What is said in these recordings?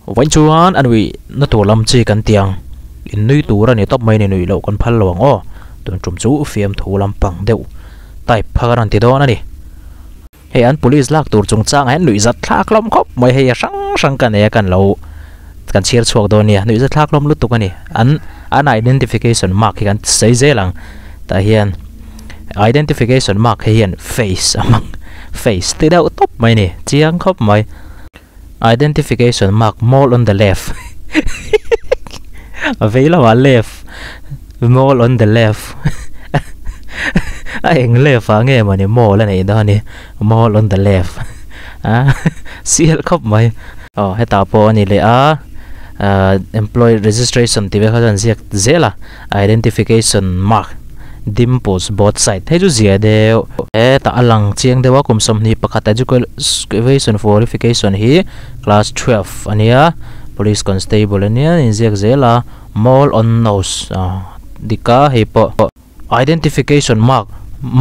Vawiin chuan a nuih na tur lam chi kan ti ang. In nui tur a ni tawp mai ni nuih loh kan phal lo ang aw. Tun tum chu fiamthu lampang deuh type kha kan rawn ti dawn a ni. Hei an police lak tur chungchangah hian nuih zat thlak hlawm khawp mai hei a hrang hrang ka nei a kan lo kan chhiar chhuak dawn nia nuih zat thlak hlawm lutuk a ni. An an identification mark hi kan sawi zel ang tah hian identification mark hei hian face a hmang face ti deuh tawp mai a ni chiang khawp mai. Identification mark mole on the left a vei lamah left mole on the left a eng left ah nge mawni mole a neih dawn a ni mole on the left a sial khawp mai aw hetah pawh a ni leh a ahh employee registration tih vel kha chuan ziak zel a. Identification mark dimples both side hei chu zia deuh hetah a lang chiang deuh a kum 21 education qualification hi class 12 ania police constable ania inziak zel a mole on nose ah dik a hei pawh identification mark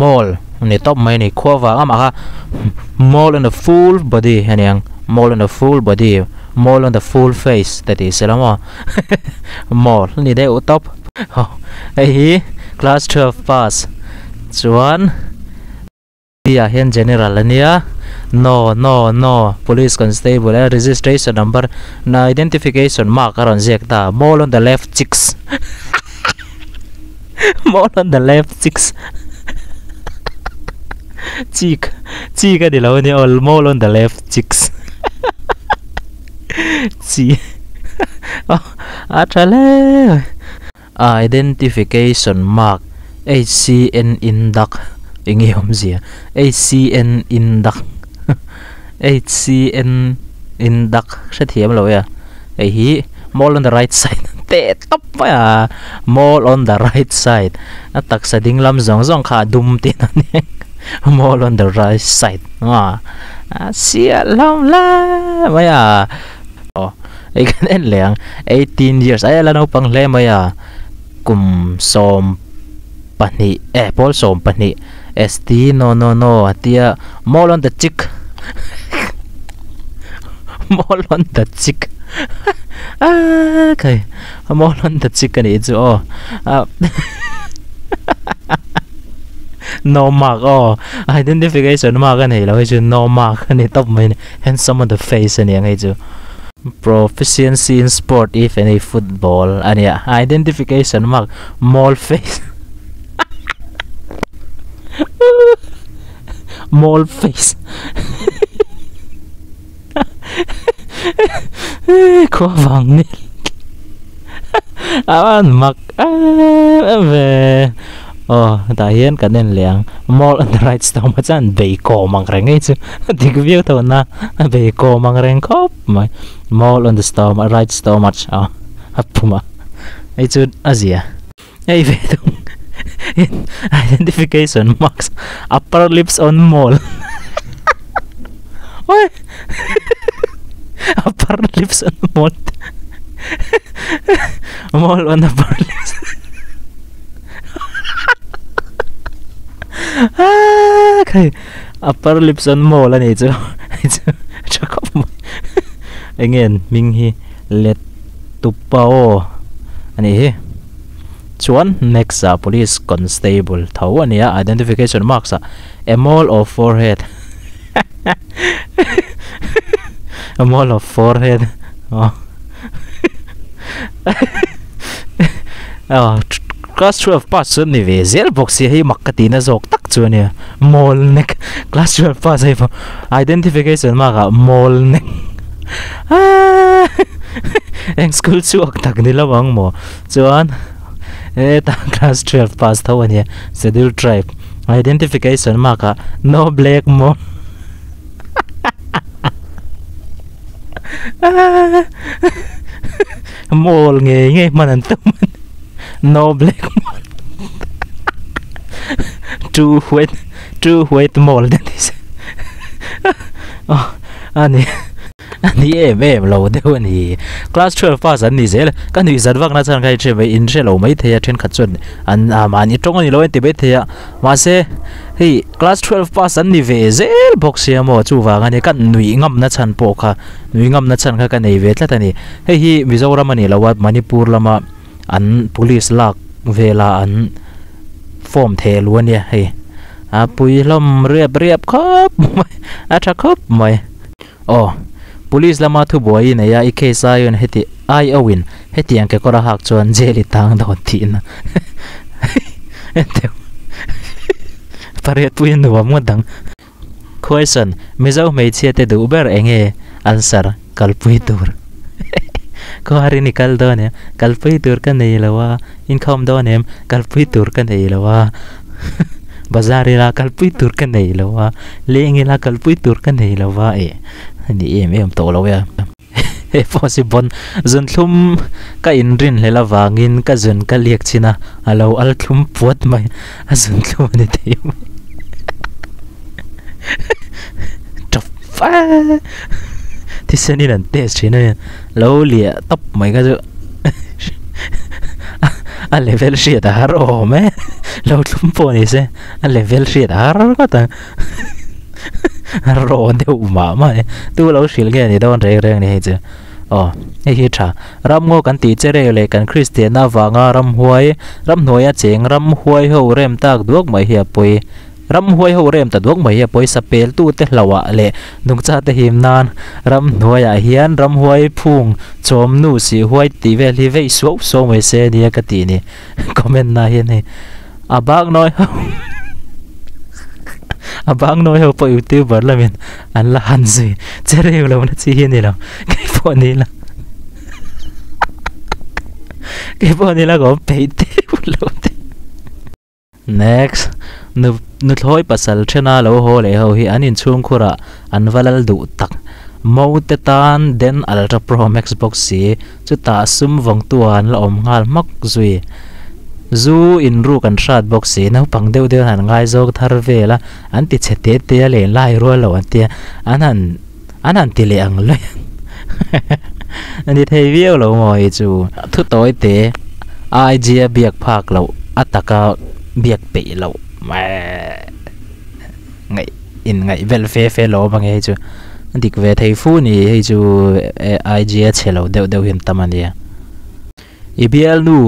mole ni tawp mai a ni khua vang amah kha mole on the full body aniang mole on the full body mole on the full face te tih se la maw. Mall ni deuh tawp hei hi class 12 pass chuan ah hian general ania no no no police constable a registration number na identification mark a rawn ziak ta mall on the left cheeks mall on the left cheeks cheek cheek a ni lo ania aw mall on the left cheeks. Chi a tha hle mai identification mark HCN in dak eng nge awmzia HCN in dak HCN in dak hrethiam lo e a hei hi mall on the right side teh tawp mai a mall on the right side a taksa ding lam zawng zawng kha a dum tih na nia mall on the right side a a sial hlawm hle mai a aw hei kan en leh ang 18 years ai a la naupang hle mai a kum 12 eh pawl 12 st no no no a tia mall on the cheek mall on the cheek aa khai mall on the cheek a nih chu aw ah. No mark aw identification mark a nei lo hei chu no mark a ni tawp mai a ni handsome on the face a ni ang hei chu proficiency in sport if any football a nia identification mark mall face mall face khua vang ni a an mak em em ve aw tah hian kan en leh ang mall on the right stomach chuan bei kawm ang reng ei chu a dik viau tho na a bei kawm ang reng khawp mai mall on the stomach right stomach aw a pum a hei chu a zia hei ve thung identification marks upper lips on mall oi upper lips on mall mall on upper lips ah khai upper lips on mall ani chu hei chu tha khawp mai eng nge an hming hi let tupao ani hi. Chuan next ah police constable tho a nia identification marks ah a mole of forehead a mole of forehead aw aw class 12 pass chu ni ve zel bawk sia hei mak ka tihna zawk tak chu a nia mole neck class 12 pass hei pawh identification mark ah mole neck aaa eng school chhuak tak ni lo ang maw. Chuan hetah class 12 pass tho a nia schedule tribe identification mark ah no black maw mall ngei ngei hman an tum a ni no black mall two white two white mall te ni se aw a ni. A ni em em lo deuh a ni. Class 12 pass an ni zel. Ka nuih zat vak na chuan kha i hre mai, in hre lo mai thei a, thenkhat chuan an ah mahni tawng a ni lo a inti mai thei a. Mahse, hei class 12 pass an ni ve zel bawk sia maw chuvang a ni. Ka nuih ngam na chhan pawh kha, nuih ngam na chhan kha ka nei ve tlat a ni. Hei hi Mizoram a ni lo a, Manipur lama an police lak vela an form theh lu a nia hei. A pui hlawm riap riap khawp mai, a tha khawp mai. Aw, police lama thubuai i nei a, i case aiawin heti aiawin hetiang kekawr a hak chuan jail i tang dawn tihna enteu pariat pui a nuam ngawt ang. Question, Mizo hmeichhia te duh ber enge? Answer, Kalpui tur. Khuarin i kal dawn em? Kalpui tur ka nei lo a. Inkhawm dawn em? Kalpui tur ka nei lo a. Bazar ila kalpui tur ka nei lo a, leng ila kalpui tur ka nei lo a eh a ni em em tawh lo e. He pawh si bawn zun thlum ka inrin hlel avangin ka zun ka liak chin a, a lo al thlum puat mai a zun thlum a ni thei mai. Tap a thisen in an test thin a ni lo liah tawp mai kha chu a level hriat a har awm e lo thlum pawh ni se a level hriat a har ngawt ang a raw deuh mah mah e tu lo hrilh nge ni dawn reng reng ni hei chu aw hei hi tha ramngaw kan tih che reng leh kan kristianna avanga ramhuai ramhnuaia cheng ramhuai ho rem tak duak mai hi a pawi. Ramhuai ho rem ta duak mai hi a pawisa pel tute hlauhah leh nungcha te him nan ramhnuaiah hian ramhuai phung chawm nu sih huai tih vel hi veih suau suau mai se nia ka tih ni comment na hian hei a bak nawi ho a bak nawi ho pawh youtuber lamin an la han zui che reu lo na chi hi a ni lo keipawh ni la keipawh ni la ka awm peih teuh lo te. Next, Nu nuthlawi pasal thena lo haw leh ho hi an inchhungkhurah an va lal duh tak. Mo te tan Den Ultra Pro Max bawk si, chutah sum vawngtu an la awm nghal hmak zui. Zu inruk an hrat bawk si, naupang deuh deuh an han ngaizawng thar vel a, an ti chhe te te a len lai rual lo an tia, an han an han ti leh ang luai a ni thei viau lo maw hei chu. Thu tawi te IG a biak phak loh a taka biak peih loh ngaih in ngaih vel fe fe lo awm ang e hei chu a dik ve thei fu ni hei chu IG a chhe lo deuh deuh hian tam a nia. I bialnu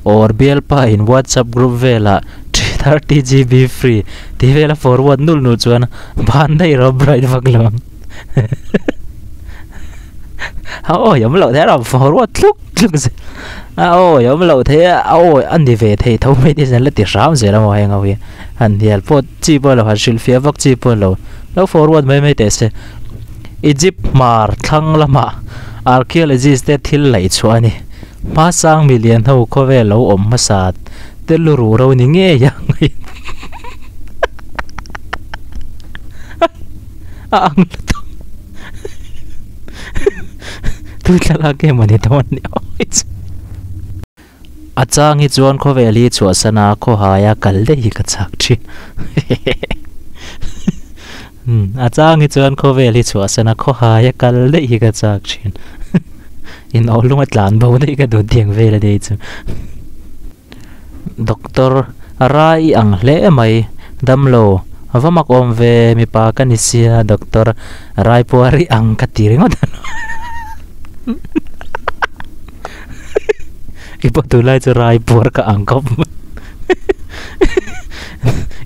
or bialpa in WhatsApp group velah 30GB free tih vela forward nul nul chuan ban daih rawh bright vak lo ang. A awi awm loh thei a forward tluk tluk zel. A awi awm loh thei a, a awi a ni ve thei tho mai te hian la ti hram zel a maw heng ho hi. Han hnial pawh chi pawh lo, han hrilhfiah vak chi pawh lo. Lo forward mai mai teh se. Egypt hmar thlang lamah archaeologist te thil laih chhuah a ni. Hmasang milian ho khawvel lo awm hmasa te lu ruh ro ni ngei ang a ang lutuk. Tui thlalak em a ni dawn ni awih chu. A chang hi chuan khawvel hi chhuahsan a khawhaia kal daih hi ka chak thin. A chang hi chuan khawvel hi chhuahsan a khawhaia kal daih hi ka chak thin. In awh lung a tlan bo daih ka duh tiang vel a nia chu. Doctor rai i ang hle mai damlo va mak awm ve mipa ka ni sia doctor rai puar i ang ka ti ringawt a. I pawh tunlai chu rai puar ka ang khawp mai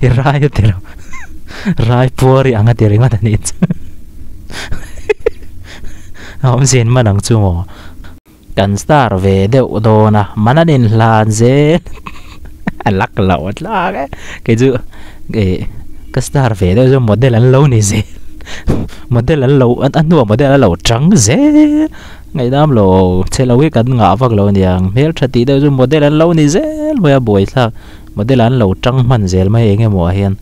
i rai a ti lo rai puar i ang a ti ringawt a nih chu a awmzia in man ang chu maw kan star ve deuh dawn a man an inhlan zel a lak loh a tlak e kei chu ih ka star ve deuh chu model an lo ni zel model an lo a hnuah model a lo chang zel. Ngaihdam lo, chhe lo hi kan ngah vak lo aniang, hmeltha tih deuh chu model an lo ni zel mai a buaithlak, model an lo tang hman zel mai eng emaw ah hian.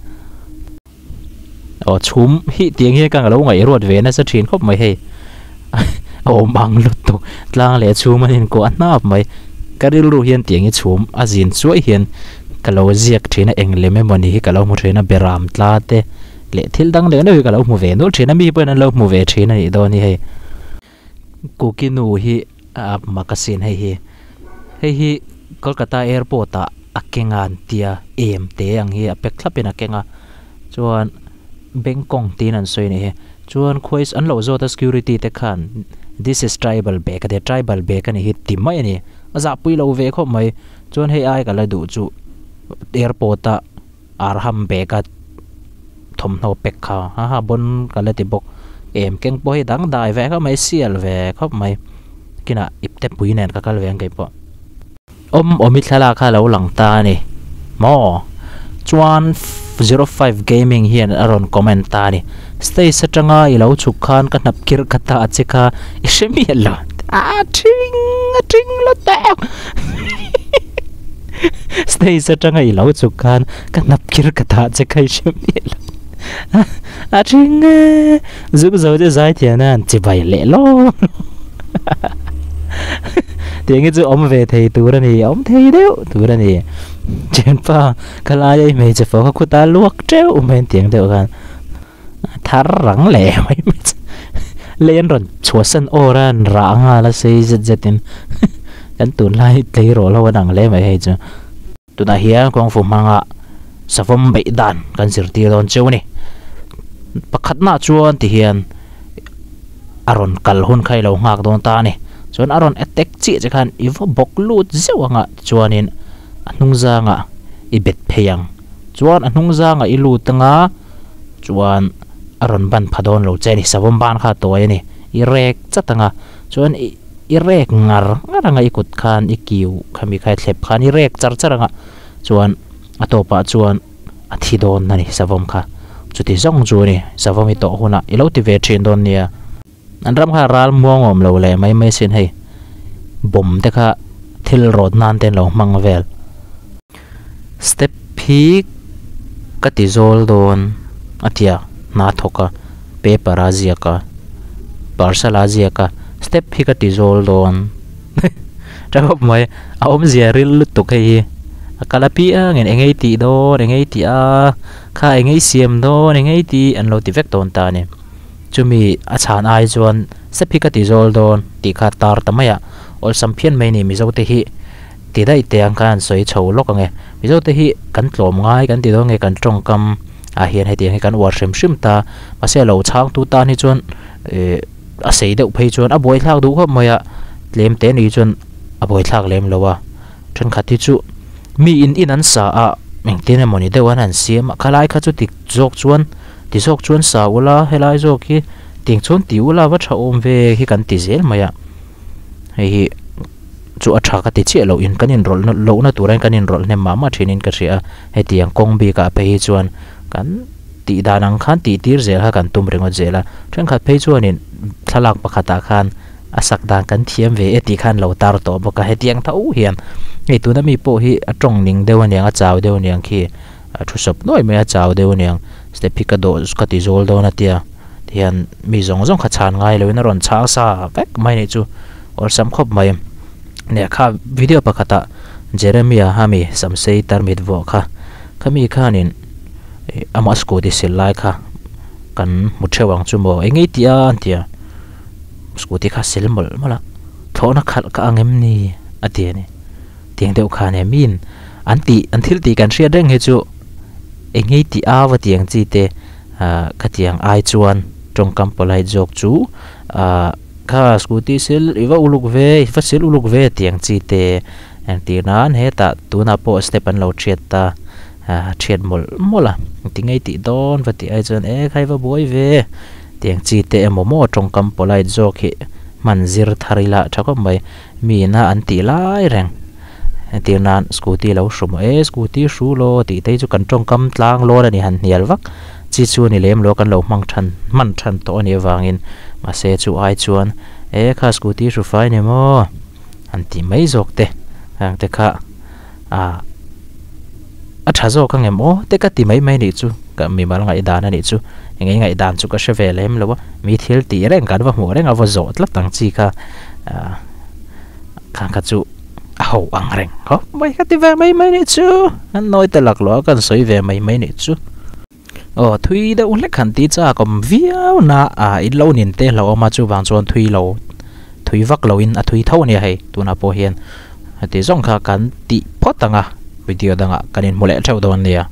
Aw chhum hi tiang hian ka lo ngaihruat ve nasa thin khawp mai hei, a awm ang lutuk tlang leh chhum an inkuah hnap mai, ka rilru hian tiang hi chhum a zin chuai hian ka lo ziak thin a eng lem emaw ni hi ka lo hmu thin a beram tla te leh thil dang leh neuh hi ka lo hmu ve nual thin a mi pawhin an lo hmu ve thin a nih dawn hi hei. Kuki nu hi a makasin hei hi hei hi Kolkata airport ah a keng a an tia em te ang hi a pack thlap in a keng a chuan Bangkok tiin an sawi a nih hi chuan khuai an lo zawt a security te khan this is tribal bag a tia tribal bag a nih hi ti mai a ni a zahpui lo ve khawp mai chuan hei ai ka la duh chu airport a arham bag a thawmhnaw pack kha ha ha bawn ka la ti bawk em keng pawh hi dangdai ve khawp mai sial ve khawp mai kinah ipte pui nen ka kal ve ang keipawh. Awm awmi thlalak kha lo lang ta a ni maw? Chuan 05 Gaming hian a rawn comment ta a ni. Stage atanga i lo chhuk khan ka hnap khirh kha ta a che kha i hre miah lo. A thing a thing la tawk. Stage atanga i lo chhuk khan ka hnap khirh kha ta a che kha i hre miah lo. A thing e zuk zo chu zaithian a an chibai leh lawm. Tiang hi chu awm ve thei tur a ni, awm thei deuh tur a ni. Thianpa ka lai a i hmeichhe fo kha khuta luak teuh mai an tiang deuh khan a thar rang leh mai mai chu. Lei an rawn chhuahsan awr a an rah nghal a sei zet zet in kan tunlai tleirawl ho an ang hle mai hei chu. Tunah hian kawngfu hmanga savawm beih dan kan zirtir dawn cheu a ni. Pakhatnaah chuan ti hian a rawn kal hun kha i lo nghak dawn ta a ni. Chuan a rawn attack chiah che khan i va bawk lut zeuh anga tichuanin a hnung zangah i bet phei ang. Chuan a hnung zangah i lut anga chuan a rawn ban pha dawn lo che a ni. Savawm ban kha a tawi a ni. I rek chat anga chuan i. I rek ngar ngar anga i kut khan i kiu khami kha i thlep khan i rek char char anga chuan a tawpah chuan a thi dawn a ni savawm kha chuti zawng chu a ni savawm i tawh hunah i lo ti ve thin dawn nia an ram kha ral muang awm lo leh mai mai sin hei bawm te kha thil rawt nan te an lo hmang vel step hi ka ti zawl dawn a tia hna thawk a paper a ziak a parcel a ziak a step hi ka ti zawl dawn tha khawp mai a awmzia ril lutuk hei hi a kal apiangin eng ei tih dawn eng ei tih a kha eng ei siam dawn eng ei tih an lo ti vek dawn ta a ni chumi a chhan ai chuan step hi ka ti zawl dawn tih kha tar ta mai a awlsam phian mai a ni mizo te hi. Ti daih teh ang khan an sawi chho lawk ang e. Mizo te hi kan tlawm ngai kan ti dawn nge kan tawngkam ah hian hetiang hi kan uar hrim hrim ta. Mahse a lo chhangtu tan hi chuan eh a sei deuh phei chuan a buaithlak duh khawp mai a, tlem te ni chuan a buaithlak lem lo a. Thenkhat hi chu mi in in an sa a engtin emaw ni deuh an han siam a, khalai kha chu ti zawk chuan ti zawk chuan sa ula helai zawk hi tiang chuan ti ula va tha awm ve hi kan ti zel mai a. Hei hi chu a tha ka ti chiah loh in kan inrawlh lohna tur hian kan inrawlh hnem mah mah thin in ka hria a, hetiang kawng bik ah phei hi chuan kan tih dan ang khan tih tir zel kha kan tum ringawt zel a, thenkhat phei chuanin thlalak pakhat ah khan a sak dan kan thiam ve e tih khan lo tar tawh bawk a, hetiang tho hian hei tuna mi pawh hi a tawng ning deuh aniang a chau deuh aniang khi a thu sawp nuai mai a chau deuh aniang step hi ka dawh ka ti zawl dawn a tia. Tihian mi zawng zawng kha chhan ngai loin a rawn chhang sa vek mai anih chu awlsam khawp mai. Nia kha video pakhatah Jeremia hami samsei tarmit vuah kha khami khanin ih amah scooty sil lai kha kan hmu theuh ang chu maw eng ei tih a an ti a scooty kha sil mawlh mawlh a thlawhna khalh ka ang em ni a ti a ni. Tiang deuh khan e miin an tih an thil tih kan hriat reng hi chu eng ei tih a va tiang chi te. ah khatiang ai chuan tawngkam polite zawk chu ah kha scooty sil i va uluk ve i va sil uluk ve tiang chi te entir nan hetah tunah pawh step an lo thiat ta ah thiat mawlh mawlh a tinge i tih dawn va tih ai chuan e khai va buai ve tiang chi te emaw maw tawngkam polite zawk hi hman zir thar ila tha khawp mai. Mi ina an tih lai reng entir nan scooty lo hru maw e scooty hru law tih te hi chu kan tawngkam tlang lawn a ni han hnial vak chi chu a ni lem lo kan lo hmang than hman than tawh a nih avangin mahse chu ai chuan e kha scooty hru fai ni maw han tih mai zawk te heng te kha ah a tha zawk ang em aw te ka ti mai mai nih chu ka mimal ngaihdan a nih chu eng nge ngaihdan chu ka hre ve lem lo a mi thil tih reng kan va hmuh reng a va zawh tlat ang chi kha ah kha kha chu a ho ang reng khawp mai ka ti ve mai mai nih chu an nawi te laklawh a kan sawi ve mai mai nih chu. Aw thui deuh hlek han ti chak awm viau na ah in lo nin te hlauh awm a chuvang chuan thui lo Thui vak loin a thui tho ania hei tunah pawh hian heti zawng kha kan tih phawt ang a video dangah kan inhmu leh theuh dawn nia.